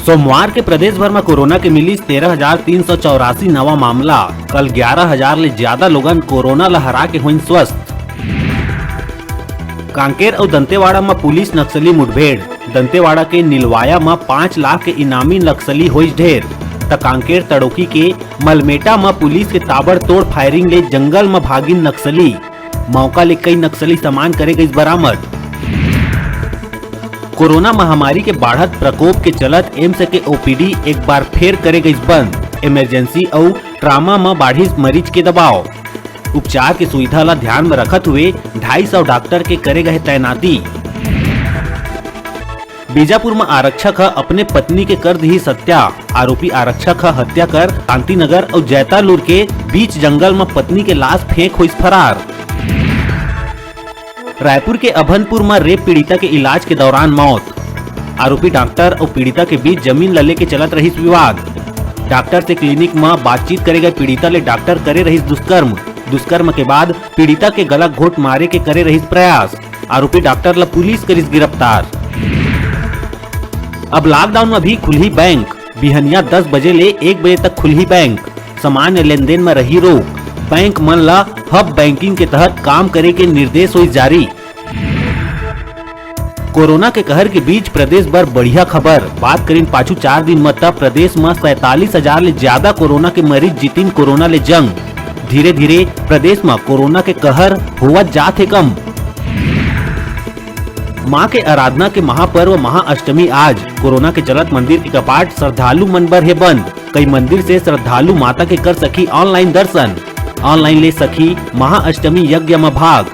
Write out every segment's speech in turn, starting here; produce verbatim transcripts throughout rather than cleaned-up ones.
सोमवार के प्रदेश भर म कोरोना के मिलिस तेरह हजार तीन सौ चौरासी नवा मामला। कल ग्यारह हजार ले ज्यादा लोगन कोरोना ल हरा के होइन स्वस्थ। कांकेर अउ दंतेवाड़ा म पुलिस नक्सली मुठभेड़। दंतेवाड़ा के निलवाया म पाँच लाख के इनामी नक्सली होइस ढेर, त कांकेर तड़ोकी के मलमेटा म पुलिस के ताबड़तोड़ फायरिंग ले जंगल म भागिन नक्सली। मौका ले कई नक्सली सामान करे गइस बरामद। कोरोना महामारी के बाढ़त प्रकोप के चलत एम्स के ओपीडी एक बार फेर करे गइस बंद। इमरजेंसी अउ ट्रामा म बाढ़िस मरीज के दबाव। उपचार के सुविधा ल ध्यान म रखत हुए ढाई सौ डॉक्टर के करे गए तैनाती। बीजापुर म आरक्षक ह अपने पत्नी के कर दिहिस हत्या। आरोपी आरक्षक ह हत्या कर शांतिनगर अउ जैतालूर के बीच जंगल म पत्नी के लाश फेंक होइस फरार। रायपुर के अभनपुर म रेप पीड़िता के इलाज के दौरान मौत। आरोपी डॉक्टर अउ पीड़िता के बीच जमीन ल लेके चलत रहिस विवाद। डॉक्टर से क्लिनिक म बातचीत करे गए पीड़िता ले डॉक्टर करे रहिस दुष्कर्म। दुष्कर्म के बाद पीड़िता के गला घोट मारे के करे रहिस प्रयास। आरोपी डॉक्टर ल पुलिस करिस गिरफ्तार। अब लॉकडाउन म भी खुलही बैंक। बिहनिया दस बजे ले एक बजे तक खुलही बैंक। सामान्य लेनदेन म रही रोक। बैंक मन ल हब बैंकिंग के तहत काम करे के निर्देश होइस जारी। कोरोना के कहर के बीच प्रदेश बर बढ़िया खबर। बात करिन पाछू चार दिन म, त प्रदेश म सैंतालीस हजार ले ज्यादा कोरोना के मरीज जीतिन कोरोना ले जंग। धीरे-धीरे प्रदेश म कोरोना के कहर होवत जात हे कम। मां के आराधना के महापर्व महाअष्टमी आज। कोरोना के चलत मंदिर के कपाट श्रद्धालु मन बर हे बंद। कई मंदिर से श्रद्धालु माता के कर सकही ऑनलाइन दर्शन, ऑनलाइन ले सकही महाअष्टमी यज्ञ म भाग।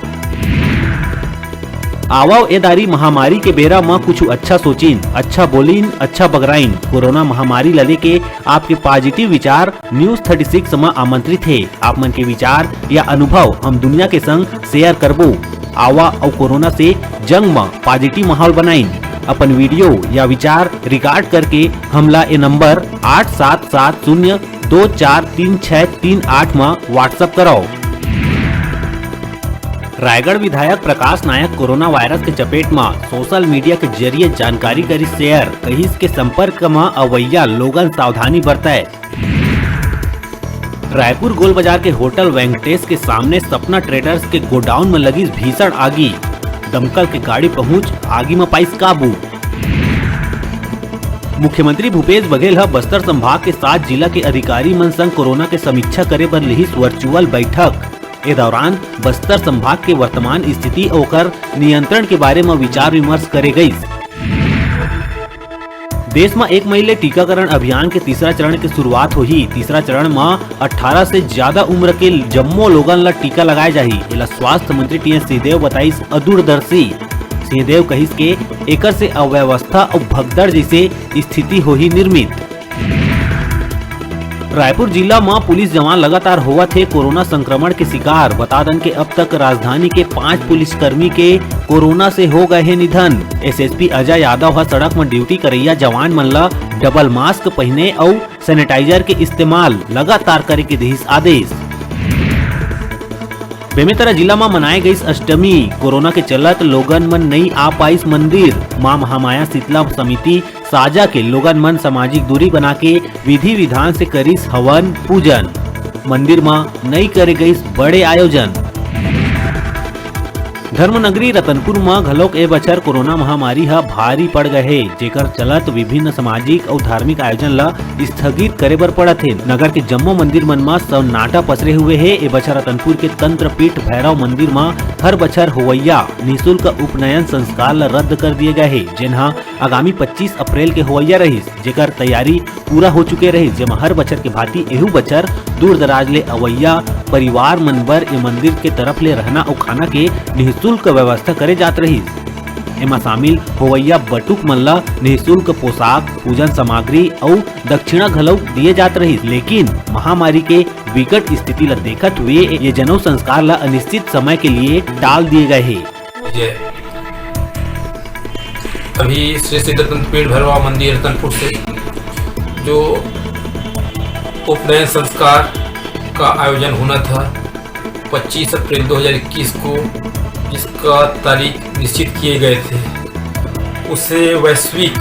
आवव ए दारी महामारी के बेरा म कुछु अच्छा सोचिन, अच्छा बोलिन, अच्छा बगराइन। कोरोना महामारी ल लेके आपके पॉजिटिव विचार न्यूज़ थर्टी सिक्स म आमंत्रित हे। आप मन के विचार या अनुभव हम दुनिया के संग शेयर करबो। आवा अउ कोरोना से जंग म पॉजिटिव माहौल बनाइन। अपन वीडियो या विचार रिकॉर्ड करके हमला ए नंबर आठ सात सात शून्य दो चार तीन छह तीन आठ म WhatsApp करव। रायगढ़ विधायक प्रकाश नायक कोरोना वायरस के चपेट म सोशल मीडिया के जरिए जानकारी करिस शेयर, कहिस के संपर्क म अवइया लोगन सावधानी बरतय। रायपुर गोल बाजार के होटल वेंकटेश के सामने सपना ट्रेडर्स के गोडाउन म लगिस भीषण आगी। दमकल के गाड़ी पहुंच आगी म पाइस काबू। मुख्यमंत्री भूपेश बघेल ह बस्तर संभाग के सात जिला के अधिकारी मन संग कोरोना के समीक्षा करे बर लिहिस वर्चुअल बैठक। ए दौरान बस्तर संभाग के वर्तमान स्थिति अउ ओकर नियंत्रण के बारे म विचार विमर्श करे गइस। देश म एक मई ले टीकाकरण अभियान के तीसरा चरण के शुरुआत होही। तीसरा चरण म अट्ठारह से ज्यादा उम्र के जम्मो लोगन ल टीका लगाए जाही। एला स्वास्थ्य मंत्री टीएस सिंहदेव बताइस अदूरदर्शी। सिंहदेव कहिस के एकर से अव्यवस्था अउ भगदड़ जइसे स्थिति होही निर्मित। रायपुर जिला म पुलिस जवान लगातार होवत हे कोरोना संक्रमण के शिकार। बता दन के अब तक राजधानी के पांच पुलिसकर्मी के कोरोना से हो गए हे निधन। एसएसपी अजय यादव ह सड़क म ड्यूटी करइया जवान मन ल डबल मास्क पहिने अउ सैनिटाइजर के इस्तेमाल लगातार करे के दिहिस आदेश। बेमेतरा जिला म मनाए गइस अष्टमी। कोरोना के चलत लोगन मन नइ आ पाइस मंदिर। मां महामाया शीतला समिति साजा के लोगन मन सामाजिक दूरी बना के विधि विधान से करिस हवन पूजन। मंदिर म नइ करे गइस बड़े आयोजन। धर्मनगरी रतनपुर म घलोक ए बछर कोरोना महामारी ह भारी पड़ गए हे, जेकर चलत विभिन्न सामाजिक अउ धार्मिक आयोजन ल स्थगित करे बर पड़त हे। नगर के जम्मो मंदिर मन म सन्नाटा पसरे हुए हे। ए बछर रतनपुर के तंत्र पीठ भैरव मंदिर म हर बछर होवइया निशुल्क उपनयन संस्कार ल रद्द कर दिए गए हे, जेन ह आगामी पच्चीस अप्रैल के होवइया रहिस, जेकर तैयारी पूरा हो चुके रहिस, जेमा हर बछर के भांति एहू बछर दूर दराज ले अवइया परिवार मन बर ए मंदिर के तरफ ले रहना अउ खाना के निःशुल्क व्यवस्था करे जात रहिस। एमा शामिल होवइया बटुक मन ल निःशुल्क पोशाक, पूजन सामग्री अउ दक्षिणा घलो दिए जात रहिस, लेकिन महामारी के विकट स्थिति ल देखत हुए ये जनेऊ संस्कार ल अनिश्चित समय के लिए टाल दिए गए हे। जय। अभी श्री श्री रतनपीठ भैरवा मंदिर रतनपुर से जो उपनयन संस्कार का आयोजन होना था पच्चीस अप्रैल दो हज़ार इक्कीस को, जिसका तारीख निश्चित किए गए थे, उसे वैश्विक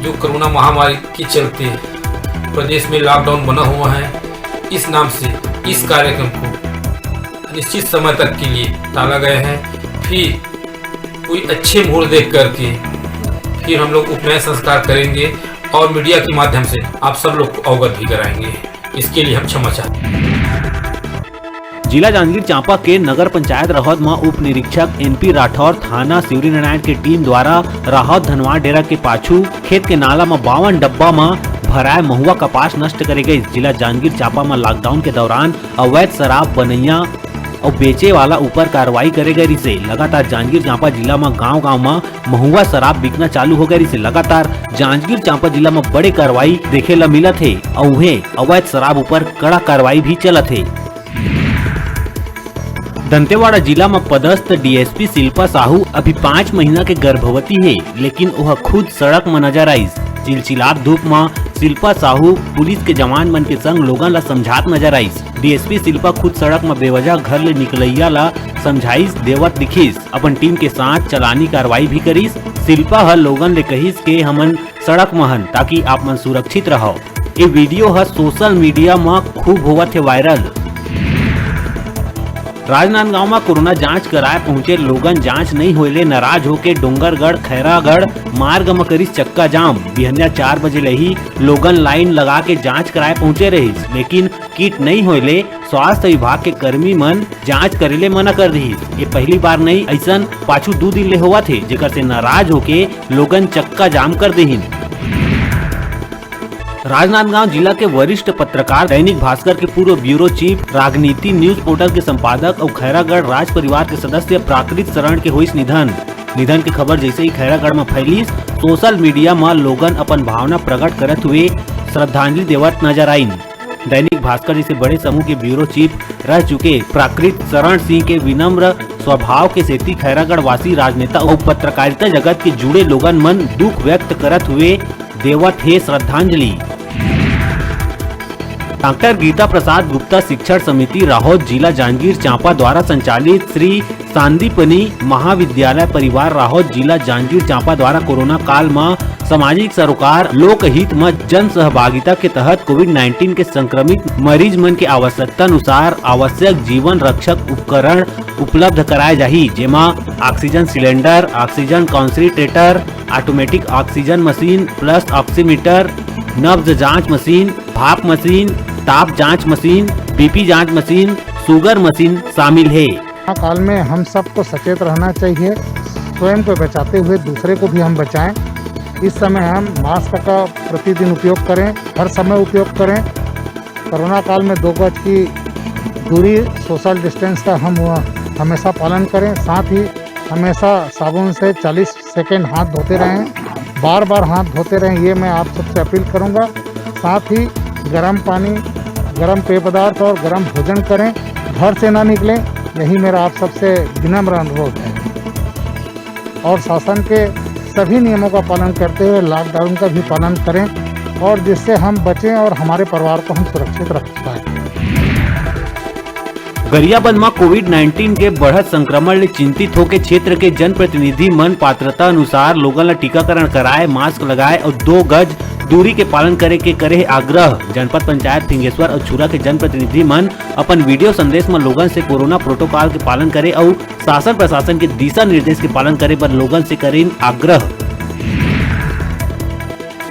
जो कोरोना महामारी के चलते प्रदेश में लॉकडाउन बना हुआ है, इस नाम से इस कार्यक्रम को अनिश्चित समय तक के लिए टाला गया है। फिर कोई अच्छे मुहूर्त देख करके फिर हम लोग उपनयन संस्कार करेंगे और मीडिया के माध्यम से आप सब लोग को अवगत भी कराएंगे। इसके लिए हम क्षमा चाहते हैं। जिला जांजगीर चांपा के नगर पंचायत राहौद म उप निरीक्षक एनपी राठौर, थाना शिवरीनारायण के टीम द्वारा राहौद धनवार डेरा के पाछू खेत के नाला म बावन डब्बा म भराए महुआ कपास नष्ट करे गइस। जिला जांजगीर चांपा म लॉकडाउन के दौरान अवैध शराब बनैया अउ बेचे वाला ऊपर कार्रवाई करे गए रिसे। लगातार जांजगीर चांपा जिला म गांव-गांव म महुआ शराब बिकना चालू हो गए रिसे। लगातार जांजगीर चांपा जिला म बड़े कार्रवाई देखे ल मिलत हे अउ उहें अवैध शराब ऊपर कड़ा कार्रवाई भी चलत हे। दंतेवाड़ा जिला म पदस्थ डीएसपी शिल्पा साहू अभी पाँच महीना के गर्भवती हे, लेकिन ओह खुद सड़क म नजर आइस। चिलचिलात धूप म शिल्पा साहू पुलिस के जवान मन के संग लोगन ल समझात नजर आइस। डीएसपी शिल्पा खुद सड़क म बेवजह घर ले निकलइया ल समझाइश देवत दिखिस। अपन टीम के साथ चलानी कार्रवाई भी करिस। शिल्पा ह लोगन ले कहिस के हमन सड़क म हन, ताकि आप मन सुरक्षित रहव। ये वीडियो ह सोशल मीडिया म खूब होवत हे वायरल। राजनांदगांव म कोरोना जांच कराए पहुंचे लोगन जांच नइ होए ले नाराज होके डोंगरगढ़ खैरागढ़ मार्ग म करिस चक्का जाम। बिहनिया चार बजे ले ही लोगन लाइन लगा के जांच कराए पहुंचे रहिस, लेकिन किट नइ होए ले स्वास्थ्य विभाग के कर्मी मन जांच करे ले मना कर दिहिस। ये पहली बार नइ, अइसन पाछू दू दिन ले होवत हे, जेकर से नाराज होके लोगन चक्का जाम कर देहिन। राजनांदगांव जिला के वरिष्ठ पत्रकार, दैनिक भास्कर के पूर्व ब्यूरो चीफ, राजनीति न्यूज पोर्टल के संपादक अउ खैरागढ़ राज परिवार के सदस्य प्राकृत शरण के होइस निधन। निधन के खबर जैसे ही खैरागढ़ म फैलिस, सोशल मीडिया म लोगन अपन भावना प्रकट करत हुए श्रद्धांजलि देवत नजर आइन। दैनिक भास्कर जैसे बड़े समूह के ब्यूरो चीफ रह चुके प्राकृत शरण सिंह के विनम्र स्वभाव के सेती खैरागढ़ वासी राजनेता अउ पत्रकारिता जगत के जुड़े लोगन मन दुख व्यक्त करत हुए देवत हे श्रद्धांजलि। डॉक्टर गीता प्रसाद गुप्ता शिक्षण समिति राहौद जिला जांजगीर चांपा द्वारा संचालित श्री सांदीपनी महाविद्यालय परिवार राहौद जिला जांजगीर चांपा द्वारा कोरोना काल म सामाजिक सरोकार लोकहित म जन सहभागिता के तहत कोविड नाइन्टीन के संक्रमित मरीज मन के आवश्यकता अनुसार आवश्यक जीवन रक्षक उपकरण उपलब्ध कराए जाही, जेमा oxygen cylinder, oxygen concentrator, automatic oxygen machine, pulse oximeter, नब्ज जांच मशीन, भाप मशीन, ताप जांच मशीन, बीपी जांच मशीन, शुगर मशीन शामिल हे। कोरोना काल में हम सबको सचेत रहना चाहिए, स्वयं को बचाते हुए दूसरे को भी हम बचाएं। इस समय हम मास्क का प्रतिदिन उपयोग करें, हर समय उपयोग करें। कोरोना काल में दो गज की दूरी, सोशल डिस्टेंस का हम हमेशा पालन करें। साथ ही हमेशा साबुन से चालीस सेकंड हाथ धोते रहें, बार बार हाथ धोते रहें, ये मैं आप सबसे अपील करूँगा। साथ ही गर्म पानी, गर्म पेय पदार्थ और गर्म भोजन करें, घर से ना निकलें, यही मेरा आप सबसे विनम्र अनुरोध है। और शासन के सभी नियमों का पालन करते हुए लॉकडाउन का भी पालन करें, और जिससे हम बचें और हमारे परिवार को हम सुरक्षित रख पाएं। गरियाबंद म कोविड नाइन्टीन के बढ़त संक्रमण ले चिंतित होके क्षेत्र के जनप्रतिनिधि मन पात्रता अनुसार लोगन ल टीकाकरण कराए, मास्क लगाए अउ दो गज दूरी के पालन करे के करे हे आग्रह। जनपद पंचायत फिंगेश्वर अउ छुरा के जनप्रतिनिधि मन अपन वीडियो संदेश म लोगन से कोरोना प्रोटोकॉल के पालन करे अउ शासन प्रशासन के दिशा निर्देश के पालन करे बर लोगन से करिन आग्रह।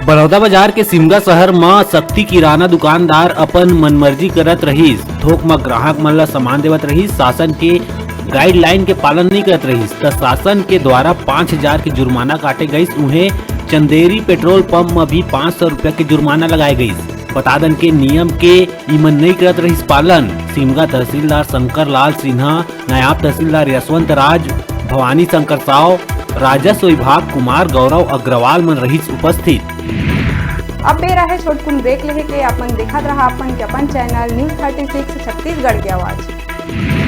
बलौदाबाजार के सिमगा शहर म शक्ति किराना दुकानदार अपन मनमर्जी करत रहिस, थोक म ग्राहक मन ल सामान देवत रहिस, शासन के गाइडलाइन के पालन नइ करत रहिस, त शासन के द्वारा पाँच हजार के जुर्माना काटे गइस। उहें चंदेरी पेट्रोल पंप म भी पाँच सौ रुपया के जुर्माना लगाए गइस। बता दन के नियम के इमन नइ करत रहिस पालन। सिमगा तहसीलदार शंकर लाल सिन्हा, नायब तहसीलदार यशवंत राज, भवानी शंकर साव, राजस्व विभाग कुमार गौरव अग्रवाल मन रहिस उपस्थित। अब बेरा हे छोटकुन ब्रेक लेहे के। आप मन देखत रहा अपन के अपन channel news thirty six Chhattisgarh के आवाज़।